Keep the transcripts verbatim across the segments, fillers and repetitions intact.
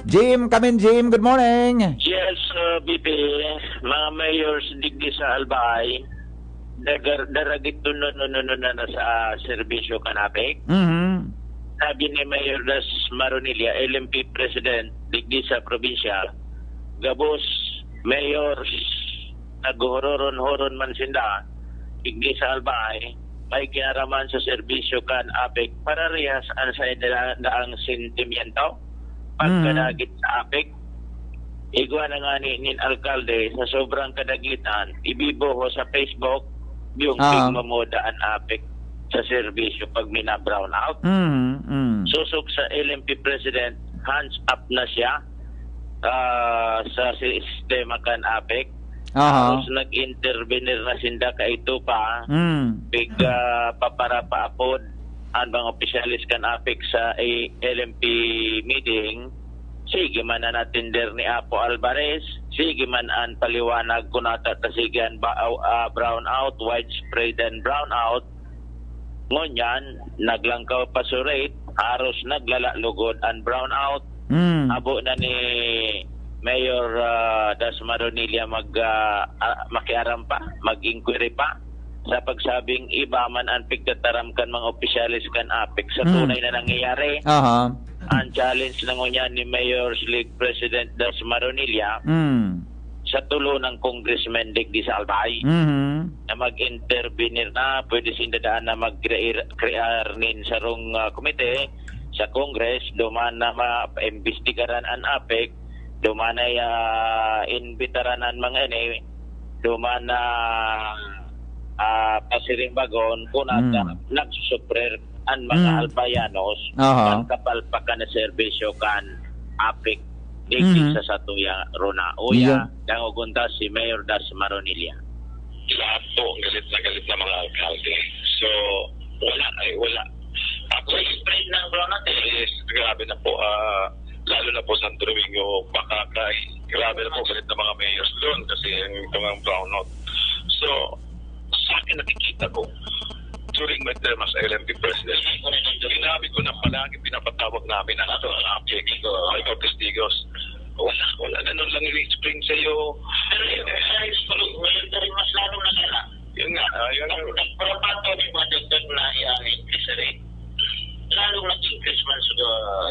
Jim, come in, Jim. Good morning. Yes, uh, B P, mga mayors digdi sa Albay, dagar-, daragit nun, nun, nun, nun, nun, na sa serbisyo kan APEC. Mhm. Sabi ni Mayor Das Maronilla, L M P President digdi sa probinsya, gabos mayors naghuhuroron-huron man sinda digdi sa Albay, may kinaraman sa serbisyo kan APEC, pararehas an sainda daang sentimiento. Pagkadagit sa APEC, igwa na ngani nin alkalde sa sobrang kadagitan, ibiboho sa Facebook, yung Aha. pigmamoda an APEC sa serbisyo pag mina-brown out. Mm, mm. Susog sa L M P President, hands up na siya, ah, sa sistema kan APEC. Aha. Tapos nag-intervenir na sinda kaito pa. Mm. Pig, ah, paparapaapod an mga opisyales kan APEC sa, eh, L M P meeting. Sige man an natender ni Apo Alvarez, sige man an paliwanag kun ata ta sige an ba-, ah, brown out, widespread an brown out. Ngunyan, naglangkaw pa surate, haros naglalalugod an brown out. Mm. Habo na ni Mayor, ah, Das Maronilla mag, ah, ah, makiaram pa, mag-inquiry pa sa pagsabing iba man an pigtataram kan mga opisyales kan APEC sa Mm. tunay na nangyayari. Aha. Ang challenge na ngunyan ni Mayor's League President Das Maronilla Mm. sa tulo ng congressman digdi sa Albay Mhm. na mag-intervenir na, pwede sinda daan na mag-crear, crear nin sarong, ah, komite sa Congress, duman na ma-, imbestigaran an APEC, duman na, ah, imbitaran an mga ini, duman na, ah, pasiring bagon, kun ata Mm. nagsusuprir an mga Hmm. Albayanos, Aha. kan kapalpakan na serbisyo kan APEC digdi Mhm. sa satuya runa. Uya, Iya. dangogon ta si Mayor Das Maronilla. Lahat po, galit na galit na mga alkalde. So, wala, ay, wala. Actually, spread ng brown out eh. Yes, grabe na po. Ah, lalo na po Santo Domingo, Bacacay. Grabe na po, galit na mga mayors doon kasi yung mga brown out. So, sa akin nakikita ko, during my term as L M P President, sinabi ko na palagi pinapatawag namin ang ato, ang APEC, may mga testigos. Wala, wala na nun lang i-explain sa'yo. Pero yung sa school, voluntary, mas lalong na nila. Yun nga, ah, yun nga. Pero paano yung mga dagdag na i-increase rate? Lalong nag-increase man sa, ah,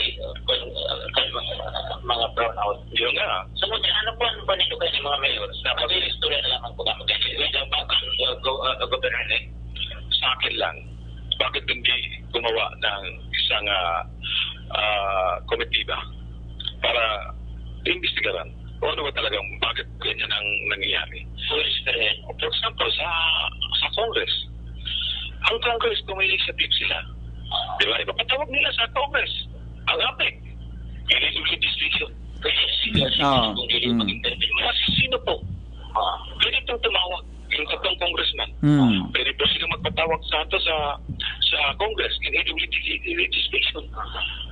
kan, ah, kan mga, mga brown out. Yun nga. So, ano po ang panito kayo ng mga mayor? Dapat yung istorya na lamang po kami. Kasi may dapat, ah, go-, ah, governor eh. Sa akin lang, bakit hindi gumawa ng isang, ah, ah, komitiba para imbestigaran kung ano ba talagang bakit ganyan ang nangyayari? For example, sa, sa Congress. Ang Congress, kung may initiative sila, di ba? Ipapatawag nila sa Congress. Ang APEC, illegal legislation. Kaya sila, Oo. kung hindi Mm. mag-intervene, mga sino po? Ah, pwede itong tumawag. Yung tatlong congressman. Mm. Pwede po sila magpatawag sa ato sa, sa Congress in aid of legi-, legislation.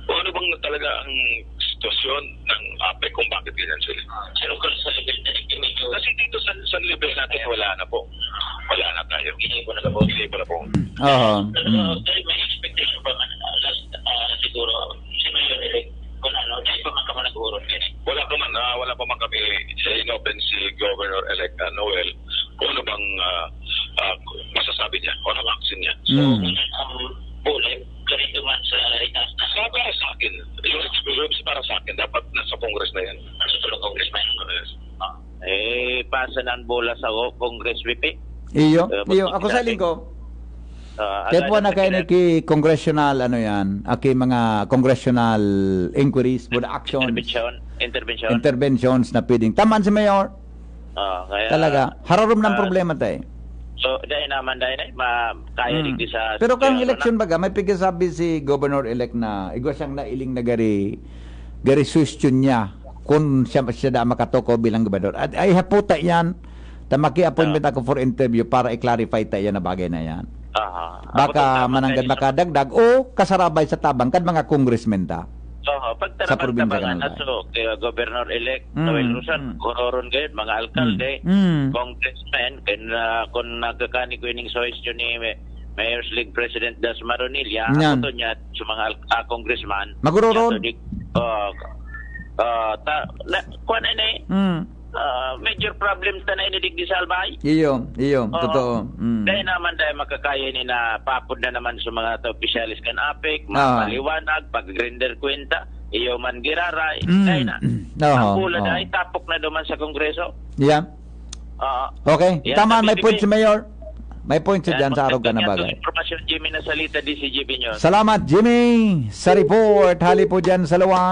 Kung ano bang talaga ang sitwasyon ng APEC kung bakit ganyan sila. Pero kung sa level na ito, medyo Kasi dito sa, sa level natin, wala na po. Wala na tayo. Hindi po na po. Hindi po na po. Aha. Pero, Mm. pero may expectation pa man, ah, last, ah, siguro, si Mayor Eric, kung ano, dahil pa man ka man nag-uurot yan eh. Wala pa man, ah, wala pa man kami, eh, in-open si Governor-elect, ah, Noel. Kung ano bang, ah, ah, masasabi niya, o anong action niya. So, Mm. ang bulay, ganito man sa itaas na. Sa, para sa akin, yung experience para sa akin, dapat nasa Congress na yan. Nasa tulo Congress na yan. Yes. Ah. Eh, pasa na ang bola sa Congress, V P. Iyo, Eh, iyo. Ako sa magkita linggo. Ah, Kaya agad po ang na kayo nagkita- naki-congressional, ano yan, aki mga congressional inquiries, with actions, Intervention, intervention. interventions na pwedeng. Taman si Mayor. Ah, kaya, Talaga. Hararom ng ah, problema tayo. So, dahil naman, dahil na, ma-, kaya Mm. digdi sa Pero kang kaya election baga, may pagkasabi si Governor-elect na igwa siyang nailing na gari, gari suhestyon niya kung siya, siya da makatukaw bilang gobernador. At ay haputa yan, ta maki-appointment Ah. ako for interview para i-clarify ta yan na bagay na yan. Aha. Baka Ako, tama mananggad kayo. makadagdag o kasarabay sa tabang kan mga congressmen ta. Oo, pagtara-, Sa probinsya pagtabangan kan Albay. Ato, kay Governor-elect Mm, Noel Rosan, mm. kororon gayud, mga alkalde, Mm, mm. congressmen, kay na, kung nagkakani ko ining suhestyon ni Mayor's League President Das Maronilla, Yan. ako to niya, sa mga al-, ah, congressman, Magororon. niya to di, oh, Ah, ta, na, kuwan na ini, Mm. ah, major problems ta na ini digdi sa Albay. Iyo, iyo, Oo. totoo. Mm. Dahil naman dahil makakaya ini na papod na naman sa mga ta opisyalis kan APEC, Ah. mapaliwanag, pag-render kwenta, iyo man giraray. Mm. Dahil na, Oo, ang bula oo. dahil tapok na duman sa Kongreso. Yeah. Oo. Okay. Yan, Tama, may sabi point ko, si Mayor. May point siya Yan, dyan sa arog ka na magandang bagay. Impormasyon, Jimmy Nasalita, D C G B News. Salamat, Jimmy, sa report. Hali po dyan sa Luwang.